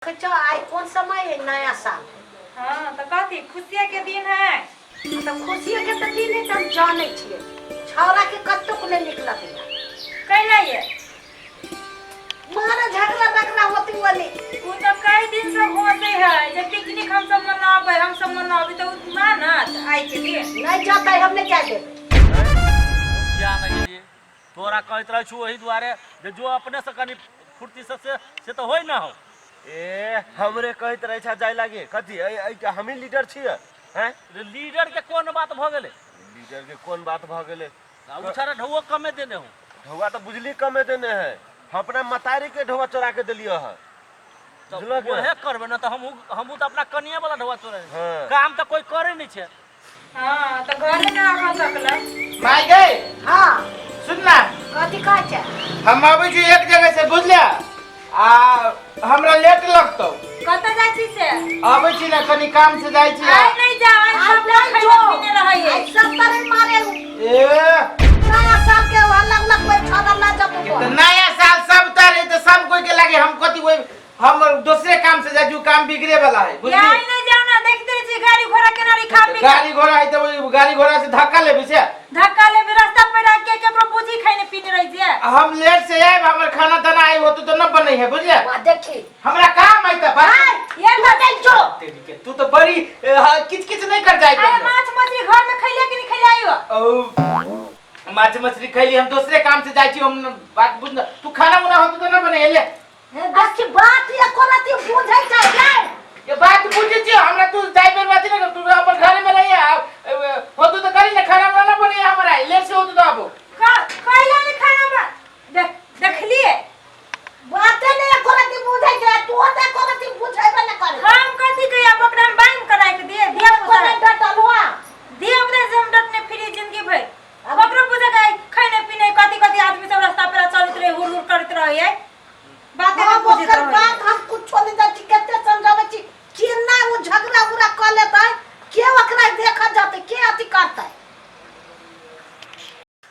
देखै छौ आइ कोन समय है नया साल हाँ तऽ कथी खुशिया के दिन है। तऽ खुशिये के तऽ दिन है, तऽ हम जानै छियै छौड़ा के कतौ नहि निकलऽ दिया। कैला ये? मारा झगड़ा रगड़ा होती वाली। उ तऽ कई दिन से होते है जे पिकनिक हम सब मनाबै, हम सब मनाबै, तऽ उ मानत आइ के दिन? नहीं जाता है, हम नहीं जाए देबै। किया नहि गेलियै? तोरा कहैत रहै छु ओहि दुआरे जे जो अपने से कनि फुर्ती से से तऽ होइ ना हो। ए हमरे कहैत रहै छा जाय लागे कथी एहि के हमही लीडर छियै हैं? रे लीडर के कोन बात भऽ गेलै? लीडर के कोन बात भऽ गेलै? आ उ छाड़ा ढौआ कमे देने हो। ढौआ तऽ बुझली कमे देने है, हम अपना मतारी के ढौआ चोरा के देलियै हँ। तऽ बुझलक ने? ओहे करबै ने तऽ हमहूँ तऽ अपना कनिए वाला ढौआ चोरा। हाँ। काम तऽ कोइ करे नहि छै। हाँ तऽ घरे ना रह सकलै। माय गई। हाँ। सुन ना। कथी कहै छै? हम आबै छी एक जगह से बुझलिया, आ हमरा लेट लगतौ। कतऽ जाइ छी से? आबै छी ना कनि काम से जाइ छी। आइ नहीं जाओ, आइ आइ सब नहीं खैले जो। पीने रहै। आइ सब तरह मारे। ए नया साल के हल्ला उल्ला कोई छौड़ा ना जतौ। तऽ नया साल सब तारे तऽ सब कोई के लागे हम कथी कोई हम दूसरे काम से जाइ छी, उ काम बिगड़े वाला है बुझली। आइ नहीं जाओ ना, देखते रहै छी गाड़ी घोड़ा केना री खा पी के। गाड़ी घोड़ा है तऽ ओइ गाड़ी घोड़ा से धक्का लेबै से। धक्का लेबै रास्ता पर आके के केकरो पूंजी खैने पीने रहै छियै। हम लेट से आयब, हमर खाना ताना आई होतौ तऽ न बनै है बुझलियै। वाह देखी हमरा काम है तऽ बात। ये तो नहीं जो। तेरी के तू तो बड़ी हाँ, किच किच नहीं कर जाए। अरे माछ मछली घर में खैले कि नहीं खैले आइयो? ओ माछ मछली खैली, हम दूसरे काम से जाइ छी, हम बात बुझ न। तू खाना उना होतौ तऽ न बनै ले। देखी बात ये कोना ती बुझै छै रे। ये बात बुझै छी हमरा, तू जाय बेर बात नहीं कर, तू अपन घर में रहिए, होतौ तऽ करी ने खाना उना न बनै हमरा, लेट से होतौ तऽ आबो। कैला नहीं खाना बना देख देखलिए बाते नहीं कोना ती बुझै छै, तू ते कोना ती बुझैबे न करे। हम कथी कहिया ओकरा हम बांध के राखि दिए धिया पुता कोना डटलुआ धिया पुता से हम डटने फिरी जिंदगी भरि। ककरो पूछे के खैने पीने कथी कथी आदमी सब रास्ता पर चलैत रहे हुर हुर करैत रहे है, बाते हम नहीं बुझैत ओकर रहे। बात हम कुछो नहीं जानै छी, कते समझाबै छी केना ओ झगड़ा उगड़ा कऽ लेतै, के ओकरा देखऽ जेतै, के अथी करतै।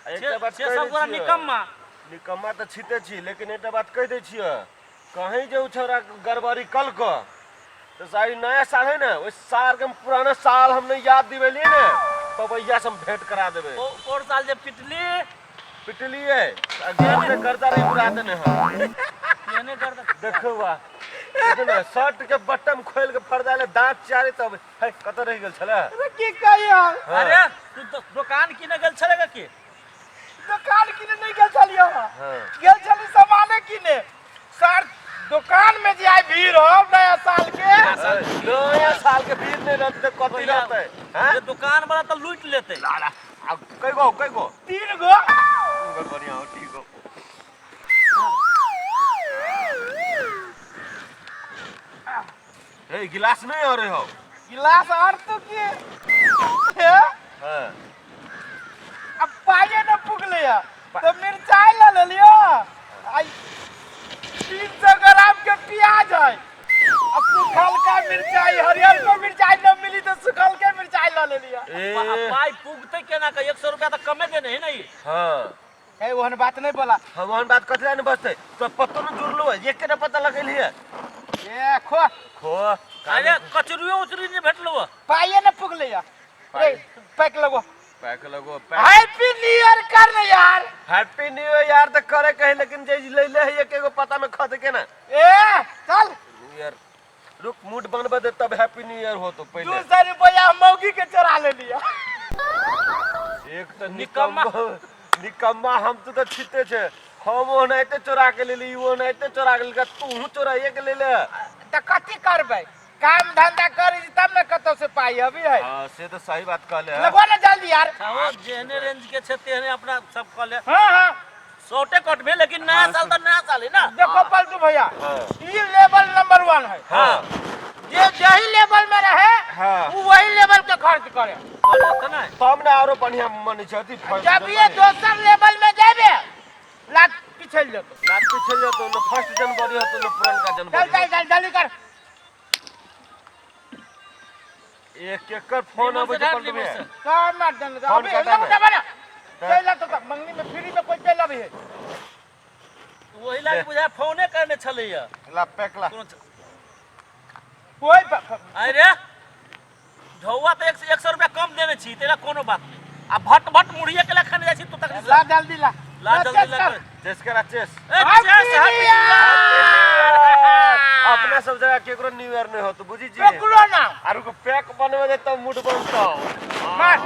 एकटा बात से कहि सब दै गोरा छियै। निकम्मा। निकम्मा तऽ छिते छी, लेकिन एकटा बात कहि दै छियै, कहीं जे उ छौड़ा गड़बड़ी कलक तऽ सारी नया साल है ने, ओहि साल के हम पुराना साल हम नहीं याद दिवेलियै ने, पपैया से हम भेंट करा देबै। ओ साल जे पिटली पिटलियै आ घर से कर्जा नहीं उड़ा देने हम। केने कर दे। देखो बा देखो ने, शर्ट के बटन खोल के फरदा ले दांत चारे तब है कतऽ रहि गेल छले? अरे की कहियो? हाँ। अरे तू तो दुकान किने गेल छले की? दुकान किने नहीं गेल छलियो। हाँ। गेल छली सामाने किने। सर दुकान में जे आइ भीड़ हो नया साल के। नया साल के भीड़ नहीं रहते कथी रहते हैं? ये दुकान वाला तो लूट लेते। आ कई गो कई गो? 3 गो। बढ़िया हो ठीक हो। ए गिलास नहीं आ रहे हो? गिलास और तो के हे? हाँ। अब पाइए न पुगले या तो मिर्चाई ले लेलियो, आई 300 ग्राम के प्याज है, अब सुखल का मिर्चाई, हरियर को मिर्चाई न मिली तो सुखल के मिर्चाई ले लेलियो। ए पाई पुगते केना के 100 रुपया तो कमे देने है नहीं। हाँ। ए ओहन बात नहीं बोला। हम ओहन बात कथी नहीं बचते तो पत्तो न जुड़लो है, एक के न पता लगेली है। ए खो खो। अरे कचरियो उचरी नहीं भेटलो है। पाइए न पुगले या। ए पैक लगो। पैक लगो पैक। हैप्पी न्यू ईयर कर ले यार। हैप्पी न्यू ईयर यार तो करे कहे, लेकिन जे ले ले है एक एगो पता में खद के ना। ए चल न्यू ईयर रुक मूड बनबे दे तब हैप्पी न्यू ईयर हो तो पहले। 200 रुपया मौगी के चोरा ले लिया। एक तो निकम्मा निकम्मा हम तो छिते छे, हम ओनाहिते चोरा के लेली, ओ ओनाहिते चोरा के लेलका, तू चोराइए के लेले। त कथी करबै, काम धंधा करी तब ने कतौ से पाई अभी है। हां से तो सही बात कहले है। लगवा ना जल्दी यार। हां जेहने रेंज के छे तेहने अपना सब कहले। हां हां शॉर्टे कट में, लेकिन नया साल तो नया साल है ना। देखो पलटू भैया, हाँ। ये लेवल नंबर 1 है। हाँ। जे जही लेवल में रहे, हाँ। वो वही लेवल के खर्च करे। तब ना आरो बढ़िया मन छै अथी फर्स्ट जब ये दोसर लेवल में जाबे लात पिछल जतो। लात पिछल जतो न फर्स्ट जनवरी होतो न पुरनका जनवरी। चल चल चल जल्दी कर। एक एक कर फोन आबै छै पलटू भैया। का मार देने फोन अभी कटा लग ने। जाबे ना। चल तो मंगनी में फ्री में कोई चल अभी है। वही लाग बुझा फोने करने छलैया। ला पैक ला। कोनो ओइ अरे ढौआ तऽ 100 रुपया कम देने छी, तेरा कोनो बात नहीं। आ भट भट मुड़िए के लखन जाइ छी तू तक। ला जल्दी ला। ला जल्दी ला। चेस करा चेस। ए चेस, हैप्पी न्यू ईयर। अपना सब जगह केकरो न्यू ईयर नहीं होतो, बुझी छी? केकरो ना। आर को पैक बनवे दे तब मूड बनतो। मार।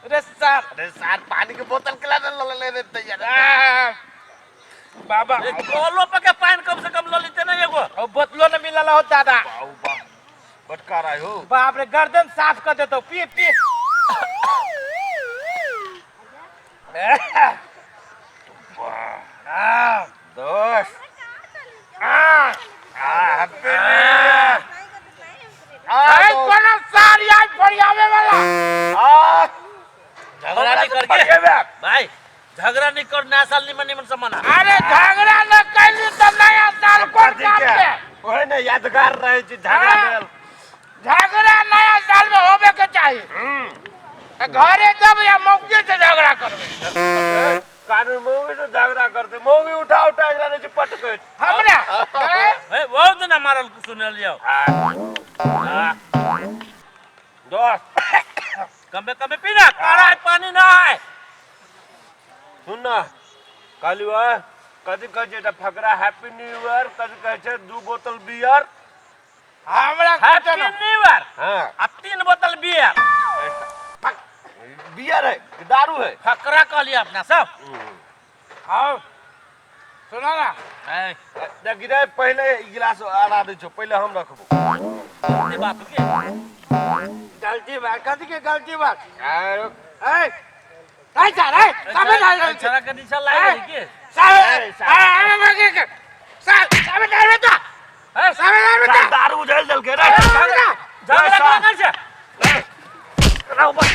अरे सर, अरे सर पानी के बोतल के ला ले ले देते यार। बाबा एक बोलो पे के पानी कम से कम ल लेते ना एगो। और बोतलो न मिलल हो दादा। बाऊ बा बटकार आयो। बाप रे, गर्दन साफ कर देतो। पी पी। दोस्त हैप्पी न्यू ईयर। अरे कोनो सार यार फरियावे वाला। झगड़ा नहीं करके भाई, झगड़ा नहीं कर, नया साल निमन निमन से मना। अरे झगड़ा न कैली त नया साल कोन काम के? ओहे ने यादगार रहे छी झगड़ा भेल। झगड़ा नया साल में होबे के चाहिए। घरे जब या मौके से झगड़ा करबे। कानून मौगी से झगड़ा करते, मौगी उठा उठा एकरा रे पटके। हमरा ए बहुत ना मारल सुनल जाओ। दोस्त कमे कमे पीना, काला है पानी ना है। सुन ना कालू आ कथी कहै छै एकटा फकरा हैप्पी न्यू ईयर, कथी कहै छै 2 बोतल बियर। हमरा हैप्पी न्यू ईयर। हां आ 3 बोतल बियर। बियर है कि दारू है? फकरा कहलिए अपना सब। हां सुना ना। देख रे पहले ई गिलास आरा दै छौ, पहले हम रखबो। गलती बात के गलती बात कथी के गलती बात? अरे ए ए सर, ए साबे ना छड़ा के नीचा लाग के साबे अरे मगे के साबे ना बेटा, साबे ना बेटा। दारू उझल देलकै रे। झगड़ा कर छै। राव बस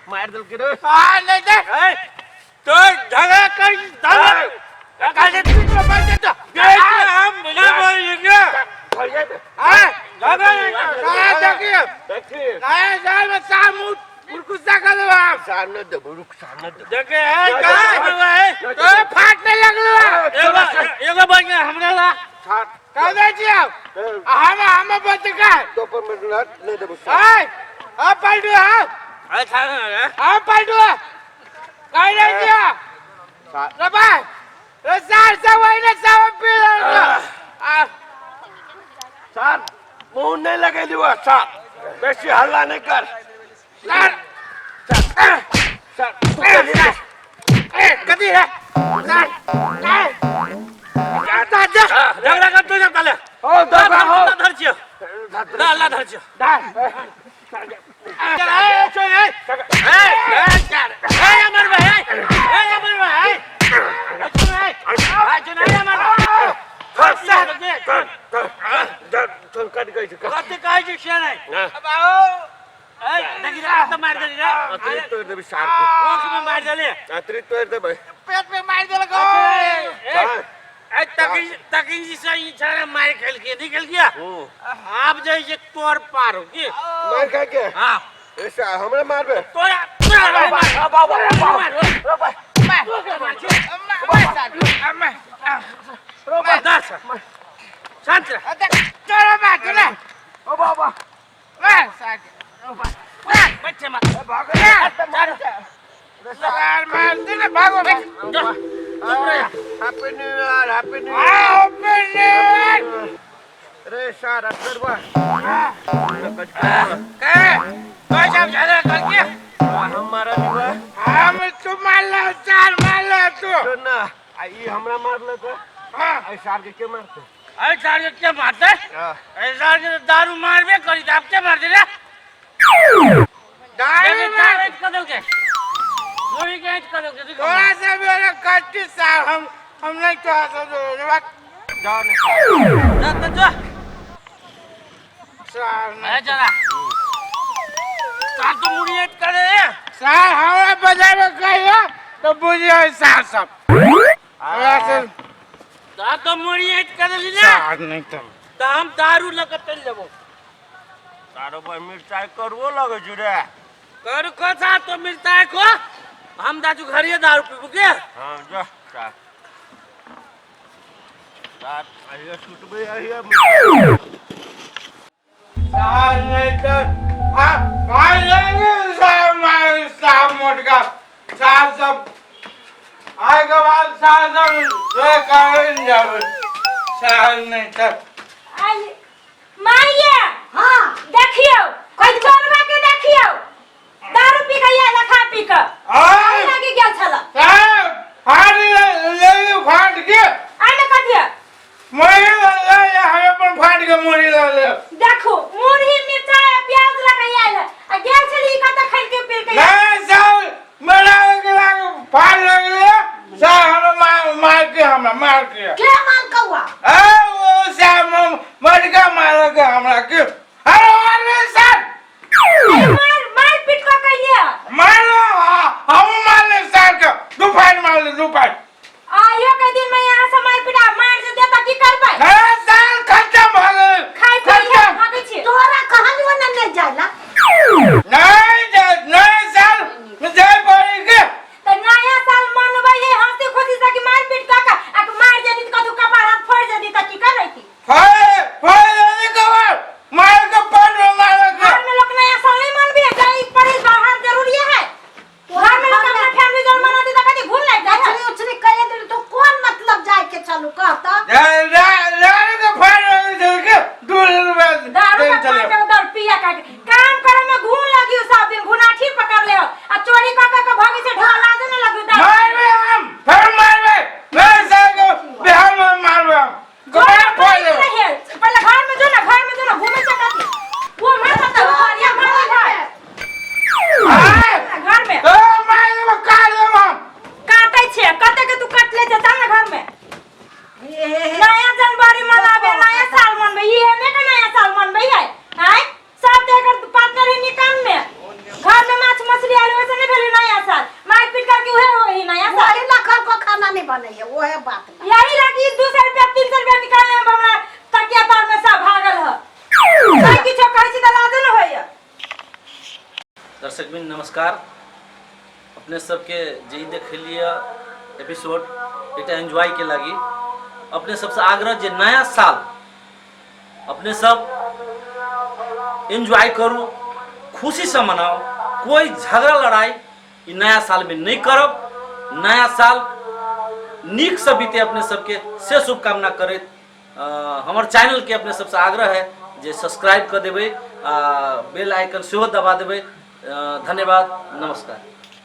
मार देलकै रे। आ नहीं दे। ए तो झगड़ा कर झगड़ा कर दे तू तो मर दे। हम बिना बोलेंगे। आ झगड़ा नहीं देखिए देखिए नया साल में सामू गुस्सा कर देबा। सामने देबो, रुक सामने देबो। देखे है का है तो फाटने लगलो। एगो एगो बन हमरा ला कह दे छी हम हम बच के तो पर में ले देबो। ए आ पलटू। हां अरे खा रे। हां पलटू कह दे छी रे भाई रे सर सब वही सब पी ले। सर मुंह नहीं लगेली वो सर, बेसी हल्ला नहीं कर। सर सर ए कदी है सर ए जा झगड़ा कर तू जब ले हो दबा हो धर छियो ला ला धर छियो। दा चल ए चल ए ए ए अमर भाई, ए अमर भाई, ए चल ए अमर भाई। सर चल कट गई। कते कहै छी से नहीं। अब आओ ए देखि रे तो मार देली रे। अतिरिक्त तोड़ देबे सार के। आँख में मार देली। अतिरिक्त तोड़ देबे। पेट में मार देलको। ए तकिन तकिन जी से ई छाड़ा मार खेल के निकल गया। आप जाई जे तोर पार हो के मार खा के। हां ऐसा हमरा मारबे तोरा तोरा मार बाबा बाबा अम्मा दस शांत रह। चलो बात ना ओ बाबा मैं साथ बच्चे मत सार मार दे ना भागो भाई। Happy new year, happy new year. Happy new year. रे सार करवा के भाई साहब झगड़ा करके हम मारा निवा हम तू मार ले चार मार ले तू तो ना आ ई हमरा मारले तो हां आ सार के के मारते? अरे सार के क्या मारते? अरे सार के दारू मारबे करी त आप के मार दे रे? दारू मार कर देल के गोली के कर देल के थोड़ा सा मेरा कट्टी साहब हम नहीं कह सकते बात जाओ ना जा त जा सार अरे जरा सार तो मुड़िए करे रे। सार हमरा बाजार में कहियो तो बुझियो सार सब हमरा से सार तो मुड़िए करे ली ना सार नहीं तो त हम दारू लके चल लेबो। सारो पर मिरचाई करवो लगे छु रे। कर को सार तो मिरचाई को हम दाजू घरे दारू पीबू के। हाँ जा सार सार आइए सुतबे आइए। सार नहीं तो हाँ भाई लेंगे सार मार सार मोटका सार सब आए के बाद सार सब रे कारण जावे सार नहीं तो आई माइया। हाँ। देखियो कोई चोरवा के, देखियो दारू पी के आयल, खा पी के आए लागी गेल छल। सार फाड़ ले ले फाड़ के। आने कथिया? मुड़ी ले ले, हम अपन फाड़ के मुड़ी ले ले। देखो मुरही मिरचाई आ प्याज लगे आयल आ गेल छली, कत खाइ के पी के। नहीं सार मेरा के लाग फाड़ लग ले सार, हम मार मार के, हमरा मार के। के माल कौआ? ए वो सार मटका मार के हमरा के, अरे अरे सर। अरे मार मार पीट के कहिया। मारो, हम मार ले सर के, दू फाड़ मार ले, दू फाड़। आइयो के दिन में यहाँ से मार पीट आ मार जे देता की करबै? अरे सर खत्म हो गए। खाइ पी खत्म। भागै छी। तोरा कहलियो ने नहीं जाइला। नहीं नहीं सर जाय पड़ी के। त नया साल मनबै है हंसी खुशी से कि मार पीट क के आ मार जेदी त कदू कपार हाथ फोड़ जेदी त की करैती? फाड़ फाड़ दे कवर मार के पड़ मार के। घर में लोग नया साल नहीं मनबे जाई पड़ी बाहर जरूरी है। घर में लोग अपना फैमिली जल मनाती त कदी घूम लाग जाए। उछली उछली कहे दिल तो कौन मतलब जाए के चलू कहता। दारू के फाड़ दे के दूर रुपया। दारू का चले। पाट दारू पिया का काम करे में घूम लगी, सब दिन घुनाठी पकड़ ले आ चोरी क क के भागी से ढोला लाजे न लगी दारू। मारबे हम फिर मारबे, नहीं सर के बिहार में मारबे हम गोबर फोड़ दे। पहले घर में जो ना, घर में जो ना घूमे चकाती वो मार सकता है या मार घर। आए घर में ओ मार दे काट दे हम। काटे छे कते के तू काट ले छे, चल ना घर में। नया जनवरी मनाबे, नया साल मनबे, ई हमे के नया साल मनबे है आय सब देकर पार्टनर ही निकाम में घर में माछ मछली आले वैसे नहीं भेलै नया साल, मार पीट करके उहे होई नया साल। वही लखल को खाना नहीं बने है, वो है बात ना। यही लागी 200 रुपया 300 रुपया निकालने में हमरा तकिया तार में सब भागल ह, कोई किछो कहै छी त लाजो न होइया। दर्शक बिन नमस्कार, अपने सबके जे ई देखलिए एपिसोड एकटा एन्जॉय के लागी अपने सबसे आग्रह जे नया साल अपने सब एन्जॉय करू, खुशी से मनाओ, कोई झगड़ा लड़ाई ई नया साल में नहीं करब। नया साल नीक से बीते अपने सबके से शुभकामना करैत हमर चैनल के अपने सबसे आग्रह है जे सब्सक्राइब कर देबै आ बेल आइकन सेहो दबा देबै। धन्यवाद, नमस्कार।